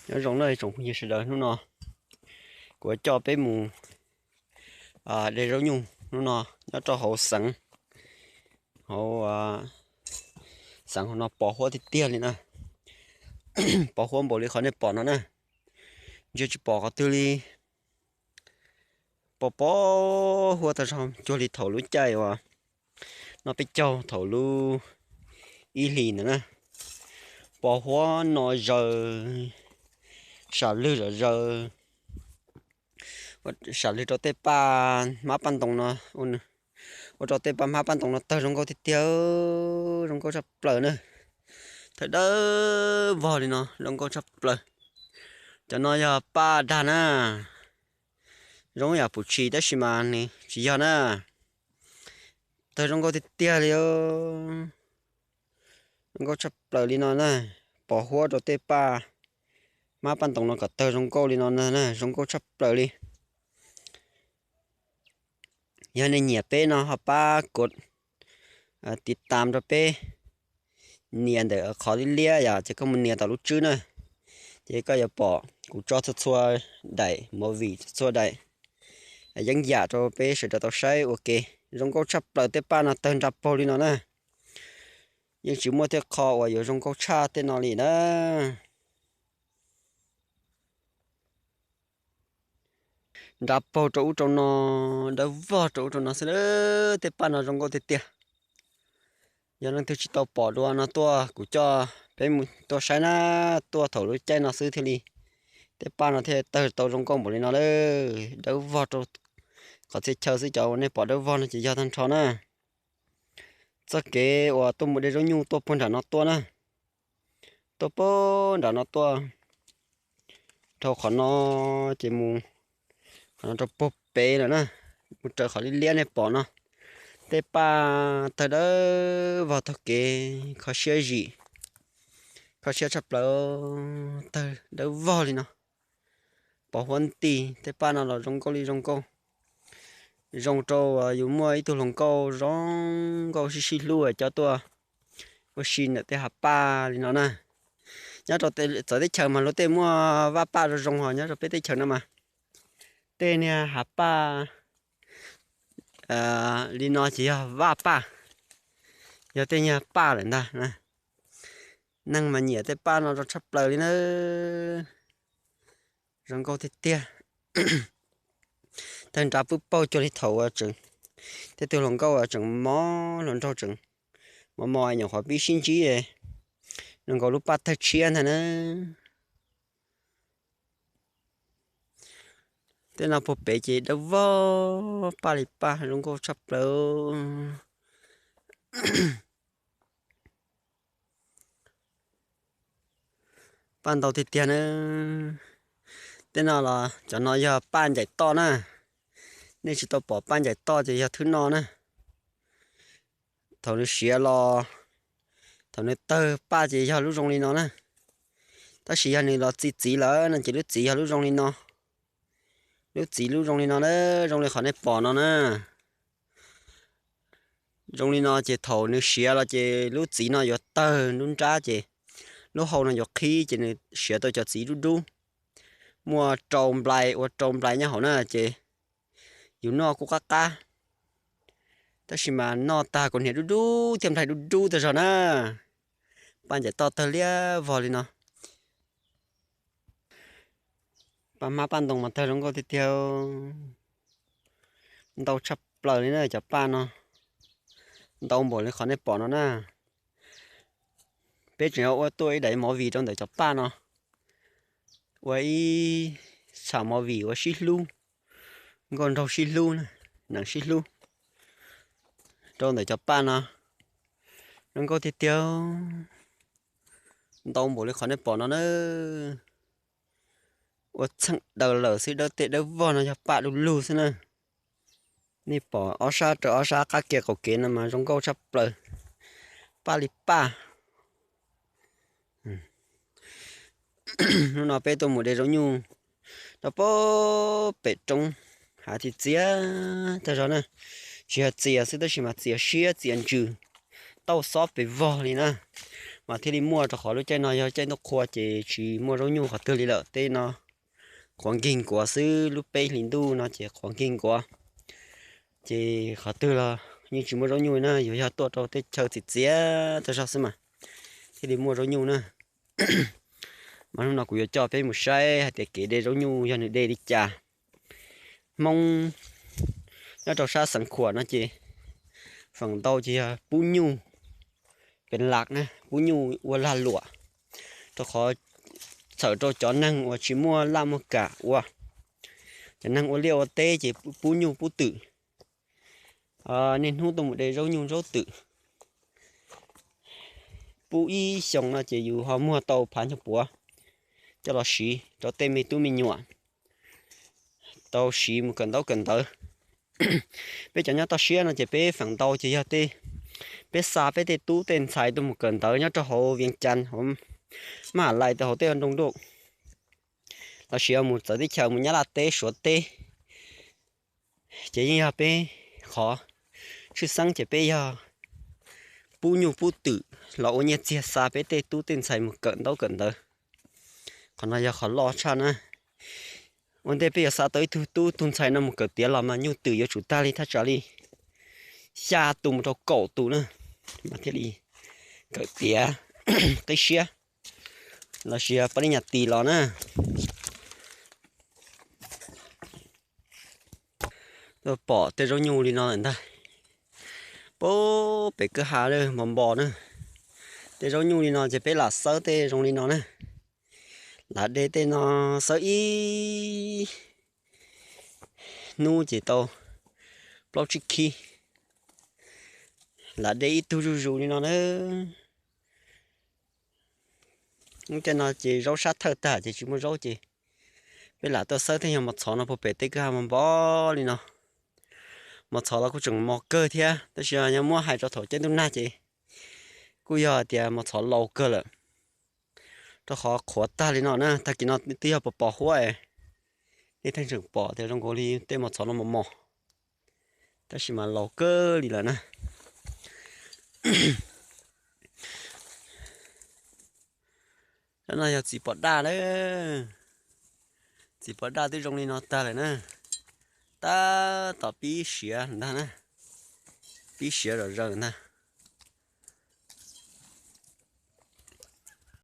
Nyob zoo nawb tsoom phooj ywg sawv daws, hnub no kuv coj peb mus de zaub nyuj hnub no nyob rau hauv xeev, hauv xeev hauv no pos huab tiag tiag li na. Pos huab npaum li qhov nej pom no na, ntsia tsis pom qhov twg li. Pos pos huab tag zog cuag li thaum lub caij uas noj peb caug thaum lub ib hlis ntawd na. Pos huab no zaws, sam lwg zom zaws, sam lwg rau tej paj hmab paj ntoo no, ua rau tej paj hmab paj ntoo no tawg zoo nkauj tiag tiag, zoo nkauj tshaj plaws na. Tawg dawb vog li no zoo nkauj tshaj plaws. Cov no yog paj dag na, zoo yam pum tshis tab sis mas nws tsis yog na. Tawg zoo nkauj tiag tiag li, zoo nkauj tshaj plaws li no na. Pos huab rau tej paj hmab paj ntoo no kom tawg zoo nkauj li no na, zoo nkauj tshaj plaws li. Yog nej nyiam peb no ho pab kov tiv tam rau peb, nias ntawm qhov liab liab yom, ces koj mus nias tom lub tswb na, ces koj yuav pom kuv tso txhua txhua daim movie, txhua txhua daim yeeb yam rau peb sawv daws tau saib ua ke. Zoo nkauj tshaj plaws, tej paj no tawg nra paug li no na. Yeej tsis muaj tej qho uas yuav zoo nkauj tshaj tej no li na. Nra paug rau ub rau no, dawb vog rau ub rau no xwb, tej paj no zoo nkauj tiag tiag. Yog leej twg tsis tau pom dua no tuaj, kuv coj peb mus tuaj saib na, tuaj thaum lub caij no xwb thiaj li tej paj no thiaj tawg tau zoo nkauj npaum li no lawm, dawb vog rau qhov txhia chaw xwb, cov uas nej pom dawb vog no ces yog tag nrho na. Txoj kev uas tuaj mus de zaub nyuj tuaj puag nram no tuaj na, tuaj puag nram no tuaj, dhau qhov no ces mus qhov no rau puag pem lawm na, mus raws qhov liab liab nej pom no. Tej paj tawg dawb vog taug kev, kho siab zim, kho siab tshaj plaws, tawg dawb vog li no. Pos huab nti, tej paj no los zoo nkauj li zoo nkauj, zoo rau yus muaj ib tug hluas nkauj zoo nkauj sib sib hlub coj tuaj ua si ntawm tej hav paj li no na. Nyob rau txawv teb chaws mas luag tej muaj vaj paj zoo zoo, ho nyob rau peb teb chaws no mas tej niag hav paj li no ces yog vaj paj, yog tej niag paj lawm ntag. Neeg mas nyiam tej paj no zoo tshaj plaws li na, zoo nkauj tiag tiag. Tawg nra pwb paug cuag li thaum uas tseem, tej tug hluas nkauj uas tseem mob hluas nraug tseem mos mos nyuam qhuav pib sib ntsib, zoo nkaus lub paj tawg tshiab ntag na. Tej no puag pem ces dawb vog paj li paj, zoo nkauj tshaj plaws. Paj ntau tiag tiag na. Tej no los cov no yog paj ncaim toj na. Nej tsis tau pom paj ncaim toj ces yog thwb no na. Thaum nws siav los, thaum nws tawg paj ces yog lub zoo li no na. Tab sis yog nws los txi txiv lawm no ces lub txiv yog lub zoo li no. Lub txiv lub zoo li no na, zoo li qhov nej pom no na. Zoo li no ces thaum nws siav los ces lub txiv no yuav tawg nruab nrab ces lub hau no yuav qhib ces nws siav tau cov txiv dub dub. Muaj rau nplai, ua rau nplai nyob hauv na ces yus noj kuj qab qab. Tab sis mas noj tag kuv hniav dub dub thiab nplai dub dub tag zog na. Paj ncaim toj tawg liab vog li no. Paj hmab paj ntoo mas tawg zoo nkauj tiag tiag. Ntau tshaj plaws li na cov paj no. Ntau npaum li qhov nej pom no na. Peb tseem yuav ua tuaj ib daim movie rau ntawm cov paj no. Ua ib txham movie ua sib hlub, nkauj nraug sib hlub, nees sib hlub rau ntawm cov paj no. Zoo nkauj tiag tiag. Ntau npaum li qhov nej pom no na. Ua txheej daws lawm xwb, dawb tej dawb vog no yog paj du lug xwb na. Nej pom ob sab rau ob sab qab kev qaum kev no mas zoo nkauj tshaj plaws. Paj li paj. Hnub no peb tuaj mus de zaub nyuj rau pem roob hav txias txias tag zog na. Tsis yog txias xwb tab sis mas txias siab txias ntsws, tauj xob pes vog li na. mas thiaj li muaj, rau qhov lub caij no yog caij ntuj qhua ces tsis muaj zaub nyuj qhov twg li lawm. Tej no qhuav nkig nkuav xwb, lub peb hlis ntuj no ces qhuav nkig nkuav. Ces qhov twg los yeej tsis muaj zaub nyuj na, yuav yog tuaj rau tej chaw txias txias tag zog xwb mas thiaj li muaj zaub nyuj na. Mas hnub no kuv yuav coj peb mus saib hais tias kev de zaub nyuj yog nws de li cas. Hmoob nyob rau sab Xeev Khuam no ces feem ntau ces yog pub nyuj, pem laj na, pub nyuj ua lag luam, rau qhov txhawm rau cov neeg uas tsis muaj laj muaj kam ua. Cov neeg ua liaj ua teb ces pub nyuj pub twm. Niaj hnub tuaj mus de zaub nyuj zaub twm. Pub ib xyoos no ces yus ho muag tau phav nyuag puav coj los siv rau tej me tub me nyuam tau siv mus kawm ntaub kawm ntawv. Peb cov nyob toj siab no ces peb feem ntau ces yog tej, peb xa peb tej tub tej ntxhais tuaj mus kawm ntawv nyob rau hauv Vias Cas, hauv maj ha lais, hauv tej nroog nruj, los sis mus txawv teb chaws mus Nyab Laj teb Suav teb. Ces yeej yog peb qhov tshwj xeeb ces peb yog pub nyuj pub twm los ua nyiaj txiag xa peb tej tub tej ntxhais mus kawm ntaub kawm ntawv. Qhov no yog qhov loj tshaj na. Ua ntej peb yuav xa tau ib tug tub tug ntxhais no mus kawm tiav los mas nyuj twm yuav tsum tag li thaj tsam li xya tus mus rau kaum tus na, mas thiaj li kawm tiav qib siab los sis pab li nyas tis los na. Tuaj pom tej zaub nyuj li no lawm ntag. Pub pem kwj ha mos npos na. Tej zaub nyuj li no ces peb lam xawb tej zoo li no na. Lam de tej no xawb ib hnub ces tau plaub tsib khib. Lam de ib tug zuj zus li no na. Lub caij no ces zaub sab thawj tag ces tsis muaj zaub ces peb lam tuaj xawb tej nyuag mos txhov no puag pem tej kwj ha mos npos li no. Mos txhov los kuj tseem mos kawg thiab, tab sis yog muab hais rau thaum caij ntuj nag ces kuj yog tias mos txhov laus kawg lawm, rau qhov qhuav tag li no na. Tag kis no twb yog pos pos huab, nej thiaj tseem pom tias zoo nkaus li tej mos txhov no mos mos, tab sis mas laus kawg li lawm na. Cov no yog txiv pos daj lawm. Txiv pos daj twb zoo li no tag lawm na. Tab tom pib siav ntag na. Pib siav zom zaws ntag.